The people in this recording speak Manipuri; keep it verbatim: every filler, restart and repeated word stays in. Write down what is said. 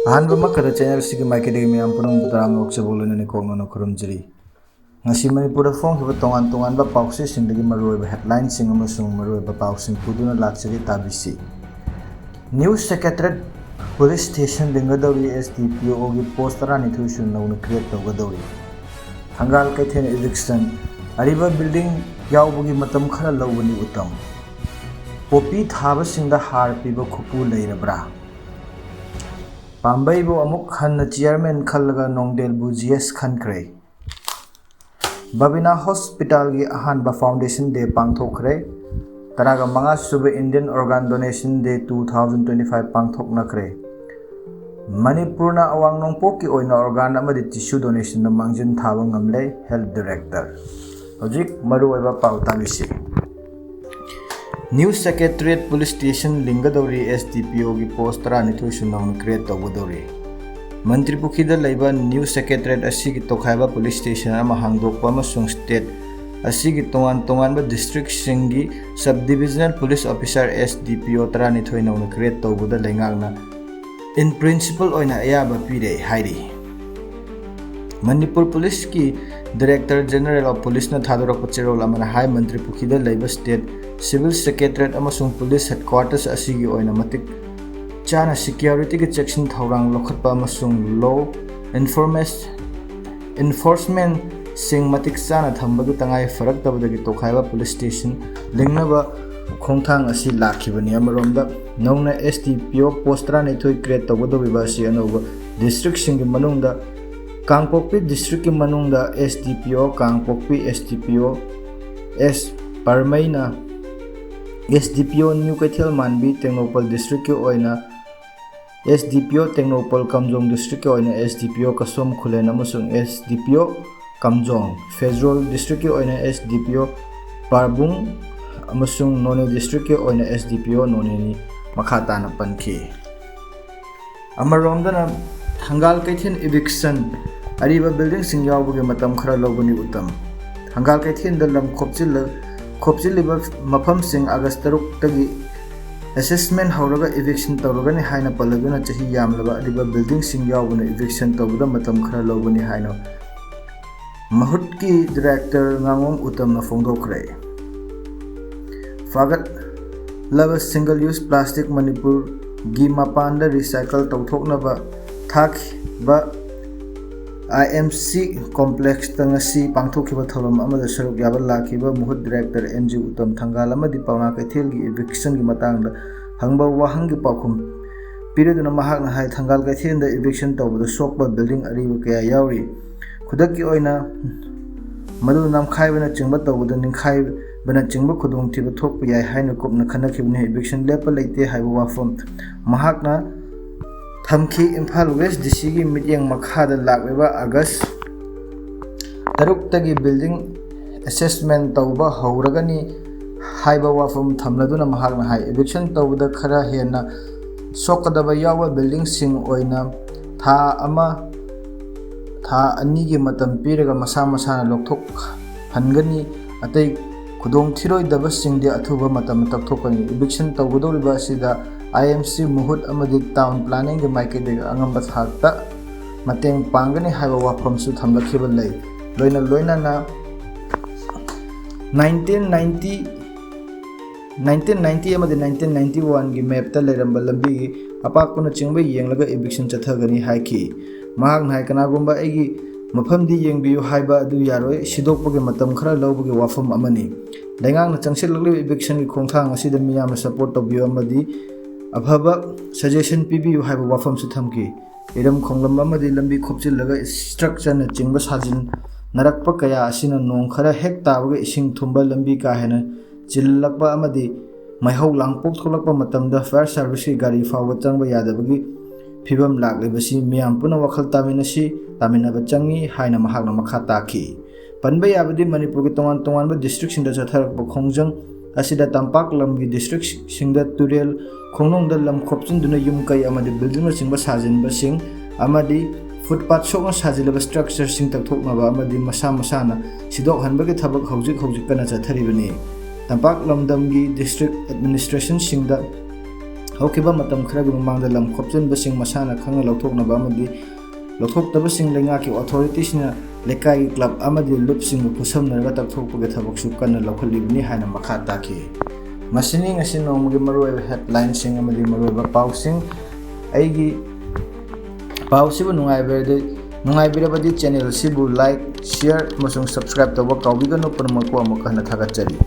ꯑꯍꯥꯟꯕꯃꯛꯇꯗ ꯆꯦꯅꯦꯜ ꯑꯁꯤꯒꯤ ꯃꯥꯏꯀꯩꯗꯒꯤ ꯃꯌꯥꯝ ꯄꯨꯝꯅꯃꯛꯄꯨ ꯇꯔꯥꯝꯅ ꯑꯣꯛꯆꯕ ꯂꯣꯏꯅꯅ ꯀꯣꯛꯅꯅ ꯈꯨꯔꯨꯝꯖꯔꯤ꯫ ꯉꯁꯤ ꯃꯅꯤꯄꯨꯔꯗ ꯐꯣꯡꯈꯤꯕ ꯇꯣꯉꯥꯟ ꯇꯣꯉꯥꯟꯕ ꯄꯥꯎꯆꯦꯁꯤꯡꯗꯒꯤ ꯃꯔꯨꯑꯣꯏꯕ headlineꯁꯤꯡ ꯑꯃꯁꯨꯡ ꯃꯔꯨꯑꯣꯏꯕ ꯄꯥꯎꯁꯤꯡ ꯄꯨꯗꯨꯅ ꯂꯥꯛꯆꯒꯦ, ꯇꯥꯕꯤꯁꯤ꯫ New Secretariat Police Station ꯂꯤꯡꯒꯗꯧꯔꯤ, SDPOꯒꯤ post ꯇꯔꯥꯅꯤꯊꯣꯏꯁꯨ ꯅꯧꯅ create ꯇꯧꯒꯗꯧꯔꯤ꯫ ꯊꯪꯒꯥꯜ ꯀꯩꯊꯦꯜ eviction, ꯑꯔꯤꯕ building ꯌꯥꯎꯕꯒꯤ ꯃꯇꯝ ꯈꯔ ꯂꯧꯒꯅꯤ ꯎꯇꯝ꯫ ꯄꯣꯄꯤ ꯊꯥꯕꯁꯤꯡꯗ ꯍꯥꯔ ꯄꯤꯕ ꯈꯨꯄꯨ ꯂꯩꯔꯕ꯭ꯔꯥ? ꯄꯥꯝꯕꯩꯕꯨ ꯑꯃꯨꯛ ꯍꯟꯅ chairman ꯈꯜꯂꯒ ꯅꯣꯡꯗꯦꯜꯕꯨ GS ꯈꯟꯈ꯭ꯔꯦ꯫ ꯕꯕꯤꯅꯥ ꯍꯣꯁꯄꯤꯇꯥꯜꯒꯤ ꯑꯍꯥꯟꯕ foundation day ꯄꯥꯡꯊꯣꯛꯈ꯭ꯔꯦ꯫ ꯇꯔꯥꯒ ꯃꯉꯥ ꯁꯨꯕ Indian Organ Donation Day two thousand twenty five ꯄꯥꯡꯊꯣꯛꯅꯈ꯭ꯔꯦ꯫ ꯃꯅꯤꯄꯨꯔꯅ ꯑꯋꯥꯡ ꯅꯣꯡꯄꯣꯛꯀꯤ ꯑꯣꯏꯅ organ ꯑꯃꯗꯤ tissue donationꯗ ꯃꯥꯡꯖꯤꯟ ꯊꯥꯕ ꯉꯝꯂꯦ, health director꯫ ꯍꯧꯖꯤꯛ ꯃꯔꯨꯑꯣꯏꯕ ꯄꯥꯎ ꯇꯥꯕꯤꯁꯤ꯫ New Secretariat Police Station ꯂꯤꯡꯒꯗꯧꯔꯤ, SDPOꯒꯤ post ꯇꯔꯥꯅꯤꯊꯣꯏꯁꯨ ꯅꯧꯅ create ꯇꯧꯒꯗꯧꯔꯤ꯫ ꯃꯟꯇ꯭ꯔꯤ ꯄꯨꯈ꯭ꯔꯤꯗ ꯂꯩꯕ New Secretariat ꯑꯁꯤꯒꯤ ꯇꯣꯈꯥꯏꯕ police station ꯑꯃ ꯍꯥꯡꯗꯣꯛꯄ ꯑꯃꯁꯨꯡ state ꯑꯁꯤꯒꯤ ꯇꯣꯉꯥꯟ ꯇꯣꯉꯥꯟꯕ districtꯁꯤꯡꯒꯤ subdivisional police officer, SDPO ꯇꯔꯥꯅꯤꯊꯣꯏ ꯅꯧꯅ create ꯇꯧꯕꯗ ꯂꯩꯉꯥꯛꯅ in principle ꯑꯣꯏꯅ ꯑꯌꯥꯕ ꯄꯤꯔꯦ ꯍꯥꯏꯔꯤ꯫ ꯃꯅꯤꯄꯨꯔ ꯄꯨꯂꯤꯁꯀꯤ Director General of Policeꯅ ꯊꯥꯗꯣꯔꯛꯄ ꯆꯦꯔꯣꯜ ꯑꯃꯅ ꯍꯥꯏ, ꯃꯟꯇ꯭ꯔꯤ ꯄꯨꯈ꯭ꯔꯤꯗ ꯂꯩꯕ state civil secretariat ꯑꯃꯁꯨꯡ police headquarters ꯑꯁꯤꯒꯤ ꯑꯣꯏꯅ ꯃꯇꯤꯛ ꯆꯥꯅ securityꯒꯤ ꯆꯦꯛꯁꯤꯟ ꯊꯧꯔꯥꯡ ꯂꯧꯈꯠꯄ ꯑꯃꯁꯨꯡ law enforcement enforcementꯁꯤꯡ ꯃꯇꯤꯛ ꯆꯥꯅ ꯊꯝꯕꯒꯤ ꯇꯉꯥꯏ ꯐꯔꯛꯇꯕꯗꯒꯤ ꯇꯣꯈꯥꯏꯕ police station ꯂꯤꯡꯅꯕ ꯈꯣꯡꯊꯥꯡ ꯑꯁꯤ ꯂꯥꯛꯈꯤꯕꯅꯤ꯫ ꯑꯃꯔꯣꯝꯗ, ꯅꯧꯅ SDPO post ꯇꯔꯥꯅꯤꯊꯣꯏ create ꯇꯧꯒꯗꯧꯔꯤꯕ ꯑꯁꯤ ꯑꯅꯧꯕ districtꯁꯤꯡꯒꯤ ꯃꯅꯨꯡꯗ ꯀꯥꯡꯄꯣꯛꯄꯤ districtꯀꯤ ꯃꯅꯨꯡꯗ SDPO ꯀꯥꯡꯄꯣꯛꯄꯤ, SDPO S ꯄꯔꯃꯩꯅ, SDPO New ꯀꯩꯊꯦꯜ ꯃꯥꯟꯕꯤ ꯇꯦꯡꯅꯧꯄꯜ districtꯀꯤ ꯑꯣꯏꯅ, SDPO ꯇꯦꯡꯅꯧꯄꯜ ꯀꯥꯝꯖꯣꯡ districtꯀꯤ ꯑꯣꯏꯅ SDPO ꯀꯁꯣꯝ ꯈꯨꯂꯦꯟ ꯑꯃꯁꯨꯡ SDPO ꯀꯥꯝꯖꯣꯡ, ꯐꯦꯔꯖꯣꯜ districtꯀꯤ ꯑꯣꯏꯅ SDPO ꯄꯥꯔꯕꯨꯡ ꯑꯃꯁꯨꯡ ꯅꯣꯅꯦ districtꯀꯤ ꯑꯣꯏꯅ SDPO ꯅꯣꯅꯦꯅꯤ ꯃꯈꯥ ꯇꯥꯅ ꯄꯟꯈꯤ꯫ ꯑꯃꯔꯣꯝꯗꯅ, ꯊꯪꯒꯥꯜ ꯀꯩꯊꯦꯜ eviction, ꯑꯔꯤꯕ buildingꯁꯤꯡ ꯌꯥꯎꯕꯒꯤ ꯃꯇꯝ ꯈꯔ ꯂꯧꯒꯅꯤ ꯎꯇꯝ꯫ ꯊꯪꯒꯥꯜ ꯀꯩꯊꯦꯜꯗ ꯂꯝ ꯈꯣꯞꯆꯤꯜꯂ-, ꯈꯣꯞꯆꯤꯜꯂꯤꯕ ꯃꯐꯝꯁꯤꯡ August ꯇꯔꯨꯛꯇꯒꯤ ꯑꯦꯁꯦꯁꯃꯦꯟ ꯍꯧꯔꯒ ꯏꯚꯤꯛꯁꯟ ꯇꯧꯔꯒꯅꯤ ꯍꯥꯏꯅ ꯄꯜꯂꯗꯨꯅ ꯆꯍꯤ ꯌꯥꯝꯂꯕ ꯑꯔꯤꯕ ꯕꯤꯜꯗꯤꯡꯁꯤꯡ ꯌꯥꯎꯕꯅ ꯏꯚꯤꯛꯁꯟ ꯇꯧꯕꯗ ꯃꯇꯝ ꯈꯔ ꯂꯧꯒꯅꯤ ꯍꯥꯏꯅ ꯃꯍꯨꯠꯀꯤ ꯗꯤꯔꯦꯛꯇꯔ ꯉꯥꯉꯣꯝ ꯎꯇꯝꯅ ꯐꯣꯡꯗꯣꯛꯈ꯭ꯔꯦ꯫ ꯐꯥꯒꯠꯂꯕ ꯁꯤꯡꯒꯜ ꯌꯨꯁ ꯄ꯭ꯂꯥꯁꯇꯤꯛ ꯃꯅꯤꯄꯨꯔꯒꯤ ꯃꯄꯥꯟꯗ ꯔꯤꯁꯥꯏꯀꯜ ꯇꯧꯊꯣꯛꯅꯕ ꯊꯥꯈꯤꯕ ꯑꯥꯏ ꯑꯦꯝ ꯁꯤ ꯀꯣꯝꯄ꯭ꯂꯦꯛꯁꯇ ꯉꯁꯤ ꯄꯥꯡꯊꯣꯛꯈꯤꯕ ꯊꯧꯔꯝ ꯑꯃꯗ ꯁꯔꯨꯛ ꯌꯥꯕ ꯂꯥꯛꯈꯤꯕ ꯃꯍꯨꯠ ꯗꯤꯔꯦꯛꯇꯔ ꯑꯦꯟ ꯖꯤ ꯎꯇꯝ ꯊꯪꯒꯥꯜ ꯑꯃꯗꯤ ꯄꯥꯎꯅꯥ ꯀꯩꯊꯦꯜꯒꯤ ꯏꯚꯤꯛꯁꯟꯒꯤ ꯃꯇꯥꯡꯗ ꯍꯪꯕ ꯋꯥꯍꯪꯒꯤ ꯄꯥꯎꯈꯨꯝ ꯄꯤꯔꯗꯨꯅ ꯃꯍꯥꯛꯅ ꯍꯥꯏ, ꯊꯪꯒꯥꯜ ꯀꯩꯊꯦꯜꯗ ꯏꯚꯤꯛꯁꯟ ꯇꯧꯕꯗ ꯁꯣꯛꯄ ꯕꯤꯜꯗꯤꯡ ꯑꯔꯤꯕ ꯀꯌꯥ ꯌꯥꯎꯔꯤ꯫ ꯈꯨꯗꯛꯀꯤ ꯑꯣꯏꯅ ꯃꯗꯨ ꯅꯝꯈꯥꯏꯕꯅꯆꯤꯡꯕ ꯇꯧꯕꯗ ꯅꯤꯡꯈꯥꯏꯕꯅꯆꯤꯡꯕ ꯈꯨꯗꯣꯡꯊꯤꯕ ꯊꯣꯛꯄ ꯌꯥꯏ ꯍꯥꯏꯅ ꯀꯨꯞꯅ ꯈꯟꯅꯈꯤꯕꯅꯤ꯫ ꯏꯚꯤꯛꯁꯟ ꯂꯦꯞꯄ ꯂꯩꯇꯦ ꯍꯥꯏꯕ ꯋꯥꯐꯝ ꯃꯍꯥꯛꯅ ꯊꯝꯈꯤ꯫ ꯏꯝꯐꯥꯜ ꯋꯦꯁ ꯗꯤ ꯁꯤꯒꯤ ꯃꯤꯠꯌꯦꯡ ꯃꯈꯥꯗ ꯂꯥꯛꯂꯤꯕ ꯑꯥꯒꯁ ꯇꯔꯨꯛꯇꯒꯤ ꯕꯤꯜꯗꯤꯡ ꯑꯦꯁꯦꯁꯃꯦꯟ ꯇꯧꯕ ꯍꯧꯔꯒꯅꯤ ꯍꯥꯏꯕ ꯋꯥꯐꯝ ꯊꯝꯂꯗꯨꯅ ꯃꯍꯥꯛꯅ ꯍꯥꯏ, ꯏꯚꯤꯛꯁꯟ ꯇꯧꯕꯗ ꯈꯔ ꯍꯦꯟꯅ ꯁꯣꯛꯀꯗꯕ ꯌꯥꯎꯕ ꯕꯤꯜꯗꯤꯡꯁꯤꯡ ꯑꯣꯏꯅ ꯊꯥ ꯑꯃ, ꯊꯥ ꯑꯅꯤꯒꯤ ꯃꯇꯝ ꯄꯤꯔꯒ ꯃꯁꯥ ꯃꯁꯥꯅ ꯂꯧꯊꯣꯛꯍꯟꯒꯅꯤ꯫ ꯑꯇꯩ ꯈꯨꯗꯣꯡꯊꯤꯔꯣꯏꯗꯕꯁꯤꯡꯗꯤ ꯑꯊꯨꯕ ꯃꯇꯝꯗ ꯇꯧꯊꯣꯛꯀꯅꯤ꯫ ꯏꯚꯤꯛꯁꯟ ꯇꯧꯒꯗꯧꯔꯤꯕ ꯑꯁꯤꯗ ꯑꯥꯏ ꯑꯦꯝ ꯁꯤ ꯃꯍꯨꯠ ꯑꯃꯗꯤ ꯇꯥꯎꯟ ꯄ꯭ꯂꯥꯅꯤꯡꯒꯤ ꯃꯥꯏꯀꯩꯗꯒꯤ ꯑꯉꯝꯕ ꯊꯥꯛꯇ ꯃꯇꯦꯡ ꯄꯥꯡꯒꯅꯤ ꯍꯥꯏꯕ ꯋꯥꯐꯝꯁꯨ ꯊꯝꯂꯛꯈꯤꯕ ꯂꯩ꯫ ꯂꯣꯏꯅ ꯂꯣꯏꯅꯅ nineteen ninety, nineteen ninety ꯑꯃꯗꯤ nineteen ninety oneꯒꯤ ꯃꯦꯞꯇ ꯂꯩꯔꯝꯕ ꯂꯝꯕꯤꯒꯤ ꯑꯄꯥꯛꯄꯅꯆꯤꯡꯕ ꯌꯦꯡꯂꯒ ꯏꯚꯤꯛꯁꯟ ꯆꯠꯊꯒꯅꯤ ꯍꯥꯏꯈꯤ꯫ ꯃꯍꯥꯛꯅ ꯍꯥꯏ, ꯀꯅꯥꯒꯨꯝꯕ ꯑꯩꯒꯤ ꯃꯐꯝꯗꯤ ꯌꯦꯡꯕꯤꯌꯨ ꯍꯥꯏꯕ ꯑꯗꯨ ꯌꯥꯔꯣꯏ, ꯁꯤꯗꯣꯛꯄꯒꯤ ꯃꯇꯝ ꯈꯔ ꯂꯧꯕꯒꯤ ꯋꯥꯐꯝ ꯑꯃꯅꯤ꯫ ꯂꯩꯉꯥꯛꯅ ꯆꯪꯁꯤꯜꯂꯛꯂꯤꯕ ꯏꯚꯤꯛꯁꯟꯒꯤ ꯈꯣꯡꯊꯥꯡ ꯑꯁꯤꯗ ꯃꯤꯌꯥꯝꯅ ꯁꯄꯣꯔꯠ ꯇꯧꯕꯤꯌꯨ ꯑꯃꯗꯤ ꯑꯐꯕ ꯁꯖꯦꯁꯟ ꯄꯤꯕꯤꯌꯨ ꯍꯥꯏꯕ ꯋꯥꯐꯝꯁꯨ ꯊꯝꯈꯤ꯫ ꯏꯔꯝ ꯈꯣꯡꯂꯝ ꯑꯃꯗꯤ ꯂꯝꯕꯤ ꯈꯣꯞꯆꯤꯜꯂꯒ ꯏꯁꯇ꯭ꯔꯛꯆꯔꯅꯆꯤꯡꯕ ꯁꯥꯖꯤꯟꯅꯔꯛꯄ ꯀꯌꯥ ꯑꯁꯤꯅ ꯅꯣꯡ ꯈꯔ ꯍꯦꯛ ꯇꯥꯕꯒ ꯏꯁꯤꯡ ꯊꯨꯝꯕ, ꯂꯝꯕꯤ ꯀꯥ ꯍꯦꯟꯅ ꯆꯤꯜꯂꯛꯄ ꯑꯃꯗꯤ ꯃꯩꯍꯧ ꯂꯥꯡꯄꯣꯛ ꯊꯣꯛꯂꯛꯄ ꯃꯇꯝꯗ ꯐꯥꯌꯔ ꯁꯥꯔꯚꯤꯁꯀꯤ ꯒꯥꯔꯤ ꯐꯥꯎꯕ ꯆꯪꯕ ꯌꯥꯗꯕꯒꯤ ꯐꯤꯕꯝ ꯂꯥꯛꯂꯤꯕꯁꯤ ꯃꯤꯌꯥꯝ ꯄꯨꯟꯅ ꯋꯥꯈꯜ ꯇꯥꯃꯤꯟꯅꯁꯤ, ꯇꯥꯃꯤꯟꯅꯕ ꯆꯪꯏ ꯍꯥꯏꯅ ꯃꯍꯥꯛꯅ ꯃꯈꯥ ꯇꯥꯈꯤ꯫ ꯄꯟꯕ ꯌꯥꯕꯗꯤ ꯃꯅꯤꯄꯨꯔꯒꯤ ꯇꯣꯉꯥꯟ ꯇꯣꯉꯥꯟꯕ ꯗꯤꯁꯇ꯭ꯔꯤꯛꯁꯤꯡꯗ ꯆꯠꯊꯔꯛꯄ ꯈꯣꯡꯖꯪ ꯑꯁꯤꯗ ꯇꯝꯄꯥꯛ ꯂꯝꯒꯤ ꯗꯤꯁꯇ꯭ꯔꯤꯛꯁꯤꯡꯗ ꯇꯨꯔꯦꯜ ꯈꯣꯡꯅꯨꯡꯗ ꯂꯝ ꯈꯣꯞꯆꯤꯟꯗꯨꯅ ꯌꯨꯝ ꯀꯩ ꯑꯃꯗꯤ ꯕꯤꯜꯗꯤꯡꯅꯆꯤꯡꯕ ꯁꯥꯖꯤꯟꯕꯁꯤꯡ ꯑꯃꯗꯤ ꯐꯨꯠꯄꯥꯠ ꯁꯣꯛꯅ ꯁꯥꯖꯤꯜꯂꯕ ꯁ꯭ꯇ꯭ꯔꯛꯆꯔꯁꯤꯡ ꯇꯧꯊꯣꯛꯅꯕ ꯑꯃꯗꯤ ꯃꯁꯥ ꯃꯁꯥꯅ ꯁꯤꯗꯣꯛꯍꯟꯕꯒꯤ ꯊꯕꯛ ꯍꯧꯖꯤꯛ ꯍꯧꯖꯤꯛ ꯀꯟꯅ ꯆꯠꯊꯔꯤꯕꯅꯤ꯫ ꯇꯝꯄꯥꯛ ꯂꯝꯗꯝꯒꯤ ꯗꯤꯁꯇ꯭ꯔꯤꯛ ꯑꯦꯗꯃꯤꯅꯤꯁꯇ꯭ꯔꯦꯁꯟꯁꯤꯡꯗ ꯍꯧꯈꯤꯕ ꯃꯇꯝ ꯈꯔꯒꯤ ꯃꯃꯥꯡꯗ ꯂꯝ ꯈꯣꯞꯆꯤꯟꯕꯁꯤꯡ ꯃꯁꯥꯅ ꯈꯪꯅ ꯂꯧꯊꯣꯛꯅꯕ ꯑꯃꯗꯤ ꯂꯧꯊꯣꯛꯇꯕꯁꯤꯡ ꯂꯩꯉꯥꯛꯀꯤ ꯑꯣꯊꯣꯔꯤꯇꯤꯁꯤꯡꯅ ꯂꯩꯀꯥꯏꯒꯤ ꯀ꯭ꯂꯕ ꯑꯃꯗꯤ ꯂꯨꯞꯁꯤꯡꯕꯨ ꯈꯨꯠꯁꯝꯅꯔꯒ ꯇꯛꯊꯣꯛꯄꯒꯤ ꯊꯕꯛꯁꯨ ꯀꯟꯅ ꯂꯧꯈꯠꯂꯤꯕꯅꯤ ꯍꯥꯏꯅ ꯃꯈꯥ ꯇꯥꯈꯤ꯫ ꯃꯁꯤꯅꯤ ꯉꯁꯤ ꯅꯣꯡꯃꯒꯤ ꯃꯔꯨꯑꯣꯏꯕ ꯍꯦꯗꯂꯥꯏꯟꯁꯤꯡ ꯑꯃꯗꯤ ꯃꯔꯨꯑꯣꯏꯕ ꯄꯥꯎꯁꯤꯡ꯫ ꯑꯩꯒꯤ ꯄꯥꯎꯁꯤꯕꯨ ꯅꯨꯡꯉꯥꯏꯕꯤꯔꯗꯤ, ꯅꯨꯡꯉꯥꯏꯕꯤꯔꯕꯗꯤ ꯆꯦꯅꯦꯜꯁꯤꯕꯨ ꯂꯥꯏꯛ, ꯁꯤꯌꯔ ꯑꯃꯁꯨꯡ ꯁꯕꯁꯀ꯭ꯔꯥꯏꯕ ꯇꯧꯕ ꯀꯥꯎꯕꯤꯒꯅꯨ꯫ ꯄꯨꯝꯅꯃꯛꯄꯨ ꯑꯃꯨꯛ ꯍꯟꯅ ꯊꯥꯒꯠꯆꯔꯤ꯫